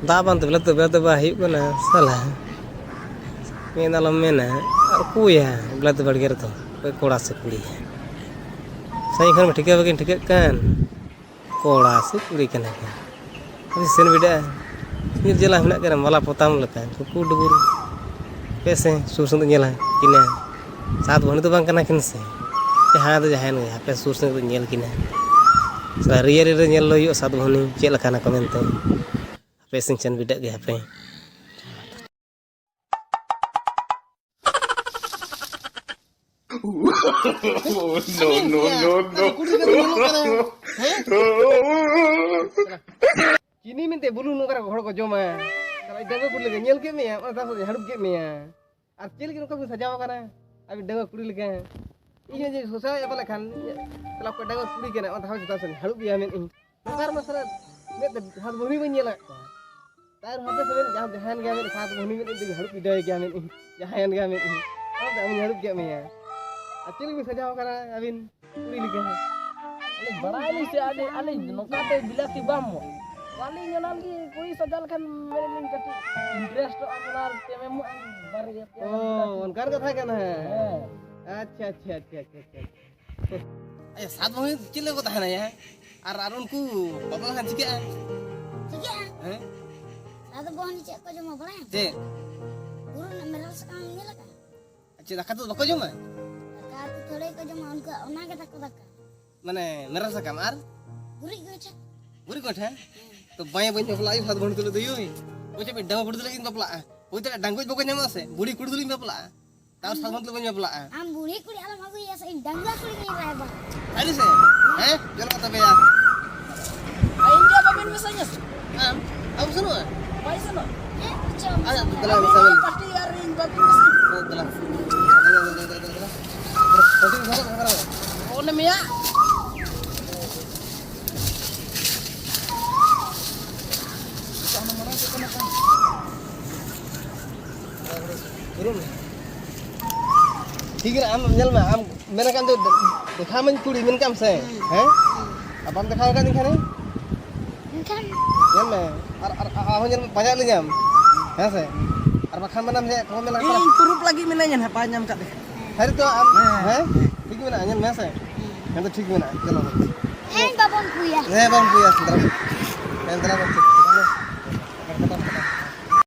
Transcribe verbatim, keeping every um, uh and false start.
ᱫᱟᱜ ᱵᱟᱝ ᱛᱮ ᱵᱮᱞᱟᱛᱮ ᱵᱮᱞᱟᱛᱮ ᱵᱟᱭ ᱦᱩᱭᱩᱜ ᱠᱟᱱᱟ ᱥᱟᱞᱟ᱾ ᱢᱮᱱ ᱟᱞᱚᱢ ᱢᱮᱱᱟ, ᱟᱨ ᱚᱠᱚᱭᱟ ᱵᱮᱞᱟᱛᱮ ᱵᱟᱲᱜᱮ ᱨᱮᱫᱚ ᱚᱠᱚᱭ ᱠᱚᱲᱟ ᱥᱮ ᱠᱩᱲᱤ? ᱥᱟᱺᱜᱤᱧ ᱠᱷᱚᱱ ᱢᱟ ᱴᱷᱤᱠᱟᱹ ᱵᱟᱹᱠᱤᱱ ᱴᱷᱤᱠᱟᱹᱜ ᱠᱟᱱ᱾ ᱠᱚᱲᱟ ᱥᱮ ᱠᱩᱲᱤ ᱠᱟᱱᱟ ᱠᱤᱱ? ᱟᱹᱰᱤ ᱥᱮᱱ ᱵᱤᱰᱟᱹᱜᱼᱟ᱾ ᱧᱤᱨ ᱡᱟᱞᱟ ᱢᱮᱱᱟᱜ ᱠᱤᱱᱟ ᱢᱟᱞᱟ ᱯᱚᱛᱟᱢ ᱞᱮᱠᱟ ᱠᱩᱠᱩ ᱰᱩᱵᱩᱨ᱾ ᱯᱮ ᱥᱮ ᱥᱩᱨ ᱥᱮᱱ ᱫᱚ ᱧᱮᱞᱟ ᱠᱤᱱᱟ᱾ ᱥᱟᱛ ᱵᱷᱟᱹᱱᱩ ᱫᱚ ᱵᱟᱝ ᱠᱟᱱᱟ ᱠᱤᱱ ᱥᱮ? ᱡᱟᱦᱟᱸ ᱫᱚ ᱡᱟᱦᱟᱸᱭᱮᱱ ᱜᱮ, ᱦᱟᱯᱮ ᱥᱩᱨ ᱥᱮᱱ ᱫᱚ ᱧᱮᱞ ᱠᱤᱱᱟ᱾ ᱥᱮ ᱨᱤᱭᱮᱞ ᱨᱮ ᱧᱮᱞ ᱫᱚ ᱦᱩᱭᱩᱜᱼᱟ ᱥᱟᱛ ᱵᱷᱟᱹᱱᱩ ᱪᱮᱫ ᱞᱮᱠᱟᱱᱟ ᱠᱚ ᱢᱮᱱᱛᱮ᱾ ᱦᱟᱯᱮ ᱥᱮᱱ ᱥᱮᱱ ᱵᱤᱰᱟᱹᱜ ᱜᱮ ᱦᱟᱯᱮ᱾ No, no, no, no. ᱠᱩᱲᱤ ᱜᱤᱫᱽᱨᱟᱹ ᱧᱮᱞᱚᱜ ᱠᱟᱱᱟ᱾ ᱦᱮᱸ? ᱪᱤᱱᱤ ᱢᱮᱱᱛᱮ ᱵᱩᱞᱩᱝ ᱱᱚᱝᱠᱟ ᱦᱚᱲ ᱠᱚ ᱡᱚᱢᱟ᱾ ᱛᱟᱦᱞᱮ ᱰᱟᱺᱜᱩᱣᱟᱹ ᱠᱩᱲᱤ ᱞᱮᱠᱟ ᱧᱮᱞ ᱠᱮᱫ ᱢᱮᱭᱟ, ᱚᱱᱟ ᱛᱟᱭᱚᱢ ᱦᱟᱹᱲᱩᱵ ᱠᱮᱫ ᱢᱮᱭᱟ᱾ ᱟᱨ ᱪᱮᱫ ᱞᱟᱹᱜᱤᱫ ᱱᱚᱝᱠᱟ ᱵᱤᱱ ᱥᱟᱡᱟᱣ ᱟᱠᱟᱱᱟ? ᱟᱹᱵᱤᱱ ᱰᱟᱺᱜᱩᱣᱟᱹ ᱠᱩᱲᱤ ᱞᱮᱠᱟ᱾ ᱤᱧ ᱦᱚᱸ ᱡᱮ ᱥᱚᱥᱟ ᱮ ᱵᱚᱞᱮ ᱠᱷᱟᱱ, ᱛᱟᱦᱞᱮ ᱚᱠᱚᱭ ᱰᱟᱺᱜᱩᱣᱟᱹ ᱠᱩᱲᱤ ᱠᱟᱱᱟ, ᱚᱱᱟ ᱫᱷᱟᱣ ᱡᱚᱴᱟᱣ ᱥᱮᱱ ᱦᱟᱹᱲᱩᱵ ᱮᱭᱟ ᱢᱮᱱ ᱤᱧ᱾ ᱱᱮᱛᱟᱨ ᱢᱟ ᱥᱟᱞᱟ ᱢᱮᱫ ᱛᱮ ᱥᱟᱛ ᱵᱟᱹᱦᱩ ᱵᱟᱹᱧ ᱧᱮᱞ ᱟᱠᱟᱫ ᱠᱚᱣᱟ᱾ ᱛᱟᱨ ᱦᱟᱯᱮ ᱥᱮ ᱢᱮᱱ ᱡᱟᱦᱟᱸ ᱡᱟᱦᱟᱸᱭᱮᱱ ᱜᱮᱭᱟ ᱢᱮᱱ ᱥᱟᱛ ᱵᱟᱹᱦᱩ ᱢᱮᱱ ᱤᱧ ᱫᱚᱧ ᱦᱟᱹᱲᱩᱵ ᱵᱤᱰᱟᱹᱣ ᱜᱮᱭᱟ ᱢᱮᱱ ᱤᱧ᱾ ᱡᱟᱦᱟᱸᱭᱮᱱ ᱜᱮᱭᱟ ᱢᱮᱱ ᱤᱧ᱾ ᱚᱱᱟᱛᱮ ᱟᱹᱵᱤᱱ ᱦᱟᱹᱲᱩᱵ ᱠᱮᱫ ᱢᱮᱭᱟ᱾ ᱟᱨ ᱪᱮᱫ ᱞᱟᱹᱜᱤᱫ ᱵᱤᱱ ᱥᱟᱡᱟᱣ ᱟᱠᱟᱱᱟ ᱟᱹᱵᱤᱱ? ᱠᱩᱲᱤ ᱞᱮᱠᱟ᱾ ᱟᱹᱞᱤᱧ ᱵᱟᱲᱟᱭᱟᱞᱤᱧ ᱥᱮ ᱟᱹᱞᱤᱧ, ᱟᱹᱞᱤᱧ ᱱᱚᱝᱠᱟᱛᱮ ᱵᱤᱞᱟᱹᱛᱤ ᱵᱟᱢ ᱮᱢᱚᱜ᱾ ᱟᱹᱞᱤᱧ ᱚᱱᱟ ᱞᱟᱹᱜᱤᱫ ᱠᱩᱲᱤ ᱥᱟᱡᱟᱣ ᱞᱮᱠᱷᱟᱱ ᱢᱮᱱᱟᱞᱤᱧ ᱠᱟᱹᱴᱤᱡ ᱤᱱᱴᱟᱨᱮᱥᱴᱚᱜᱼᱟ, ᱚᱱᱟ ᱛᱮᱢ ᱮᱢᱚᱜᱼᱟ ᱵᱟᱨᱭᱟ ᱯᱮᱭᱟ ᱚ, ᱵᱤᱞᱟᱹᱛᱤ᱾ ᱚᱱᱠᱟᱱ ᱠᱟᱛᱷᱟ ᱠᱟᱱᱟ᱾ ᱦᱮᱸ᱾ ᱟᱪᱪᱷᱟ, ᱟᱪᱪᱷᱟ, ᱟᱪᱪᱷᱟ, ᱟᱪᱪᱷᱟ, ᱟᱪᱪᱷᱟ᱾ ᱟᱪᱪᱷᱟ, ᱥᱟᱛ ᱵᱟᱹᱦᱩ ᱪᱮᱫ ᱞᱮᱠᱟ ᱠᱚ ᱛᱟᱦᱮᱱᱟ ᱭᱟ? ᱟᱨ, ᱟᱨ ᱩᱱᱠᱩ ᱵᱟᱯᱞᱟ ᱞᱮᱠᱷᱟᱱ ᱪᱤᱠᱟᱹᱜᱼᱟ? ᱪᱤᱠᱟᱹᱜᱼᱟ? ᱦᱮᱸ? ᱥᱟᱛ ᱵᱟᱹᱦᱩ ᱪᱮᱫ ᱠᱚ ᱡᱚᱢᱟ ᱵᱟᱲᱟᱭᱟᱢ? ᱪᱮᱫ? ᱵᱩᱨᱩ ᱨᱮᱱᱟᱜ ᱢᱮᱨᱮᱞ ᱥᱟᱠᱟᱢ ᱮᱢ ᱧᱮᱞ ᱟᱠᱟᱫᱟ? ᱪᱮᱫ, ᱫᱟᱠᱟ ᱛᱮᱫᱚ ᱵᱟᱠᱚ ᱡᱚᱢᱟ? ᱫᱟᱠᱟ ᱩᱛᱩ ᱛᱷᱚᱲᱮ ᱠᱚ ᱡᱚᱢᱟ, ᱩᱱᱠᱩ ᱚᱱᱟ ᱜᱮ ᱛᱟᱠᱚ ᱫᱟᱠᱟ᱾ ᱢᱟᱱᱮ ᱢᱮᱨᱮᱞ ᱥᱟᱠᱟᱢ ᱟᱨ? ᱜᱩᱨᱤᱡ ᱜᱚᱭᱴᱷᱟ᱾ ᱜᱩᱨᱤᱡ ᱜᱚᱭᱴᱷᱟ? ᱦᱮᱸ᱾ ᱛᱚ ᱵᱟᱭ ᱵᱟᱹᱧ ᱵᱟᱯᱞᱟᱜᱼᱟ, ᱥᱟᱛ ᱵᱟᱹᱦᱩ ᱛᱩᱞᱩᱡ ᱫᱚ ᱭᱳᱭ᱾ ᱵᱩᱡᱷᱟᱹᱣ ᱯᱮ, ᱰᱟᱺᱜᱩᱣᱟᱹ ᱠᱩᱲᱤ ᱛᱩᱞᱩᱡ ᱜᱤᱧ ᱵᱟᱯᱞᱟᱜᱼᱟ᱾ ᱦᱩᱭ ᱫᱟᱲᱮᱭᱟᱜᱼᱟ ᱰᱟᱺᱜᱩᱣᱟᱹ ᱵᱟᱠᱚ ᱧᱟᱢᱚᱜᱼᱟ ᱥᱮ, ᱵᱩᱲᱦᱤ ᱠᱩᱲᱤ ᱛᱩᱞᱩᱡ ᱤᱧ ᱵᱟᱯᱞᱟᱜᱼᱟ᱾ ᱛᱟᱣ ᱥᱟᱛ ᱵᱟᱹᱦᱩ ᱛᱩᱞᱩᱡ ᱵᱟᱹᱧ ᱵᱟᱯᱞᱟᱜᱼᱟ᱾ ᱟᱢ ᱵᱩᱲᱦᱤ ᱠᱩᱲᱤ ᱟᱞᱚᱢ ᱟᱹᱜᱩᱭᱟ ᱥᱮ, ᱤᱧ ᱰᱟᱺᱜᱩᱣᱟᱹ ᱠᱩᱲᱤ ᱜᱤᱧ ᱨᱟᱭᱵᱟᱨ᱾ ᱥᱟᱹᱨᱤ ᱥᱮ? ᱦᱮᱸ? ᱪᱚᱞᱚ ᱛᱚᱵᱮ ᱭᱟ᱾ ᱟᱨ ᱤᱧ ᱜᱮ ᱵᱟᱵᱮᱱ ᱢᱮᱥᱟᱧᱟ ᱥᱮ? ᱟᱢ? ᱟᱵᱚ ᱥᱮᱱᱚᱜᱼᱟ? ᱵᱟᱭ ᱥᱮᱱᱚᱜᱼᱟ? ᱦᱮᱸ, ᱪᱚ, ᱟᱨ ᱢᱮᱥᱟᱧᱟ᱾ ᱫᱮᱞᱟ, ᱢᱮᱥᱟ ᱵᱮᱱ᱾ ᱯᱟᱴᱤ ᱟᱨ ᱤᱧ ᱵᱟᱵᱮᱱ ᱢᱮᱥᱟᱧᱟ? ᱦᱮᱸ, ᱫᱮᱞᱟ᱾ ᱯᱷᱳᱱ ᱢᱮᱭᱟ᱾ ᱴᱷᱤᱠ ᱜᱮᱭᱟ, ᱟᱢ ᱧᱮᱞ ᱢᱮ, ᱟᱢ ᱢᱮᱱ ᱠᱟᱱ ᱫᱚ ᱫᱮᱠᱷᱟᱣ ᱢᱟᱹᱧ ᱠᱩᱲᱤ, ᱢᱮᱱ ᱠᱟᱢ ᱥᱮ, ᱦᱮᱸ? ᱟᱨ ᱵᱟᱢ ᱫᱮᱠᱷᱟᱣ ᱟᱠᱟᱫᱤᱧ ᱠᱷᱟᱱ? ᱧᱮᱞ ᱢᱮ, ᱟᱨ ᱟᱨ ᱟᱨ ᱦᱚᱸ ᱧᱮᱞ ᱢᱮ, ᱯᱟᱸᱡᱟ ᱞᱮ ᱧᱟᱢ, ᱦᱮᱸ ᱥᱮ? ᱟᱨ ᱵᱟᱠᱷᱟᱱ ᱢᱮᱱᱟᱢ ᱡᱮ ᱠᱚ ᱢᱮᱱᱟ ᱤᱧ ᱯᱩᱨᱩᱵ ᱞᱟᱹᱜᱤᱫ ᱢᱮᱱᱟᱧᱟ ᱱᱟᱦᱟᱜ, ᱵᱟᱭ ᱧᱟᱢ ᱠᱟᱫᱮ ᱠᱷᱟᱱ᱾ ᱥᱟᱹᱨᱤ ᱛᱚ ᱟᱢ, ᱦᱮᱸ᱾ ᱦᱮᱸ? ᱴᱷᱤᱠ ᱢᱮᱱᱟᱜᱼᱟ, ᱧᱮᱞ ᱢᱮ, ᱦᱮᱸ ᱥᱮ? ᱦᱮᱸ ᱛᱚ, ᱴᱷᱤᱠ ᱢᱮᱱᱟᱜᱼᱟ, ᱪᱚᱞᱚ ᱵᱚᱱ᱾ ᱦᱮᱸ, ᱵᱟᱵᱚᱱ ᱯᱩᱭᱟ᱾ ᱦᱮᱸ, ᱵᱟᱵᱚᱱ ᱯᱩᱭᱟ, ᱥᱮᱸᱫᱽᱨᱟ ᱵᱚᱱ᱾ ᱦᱮᱸ, ᱫᱮᱞᱟ ᱵᱚᱱ᱾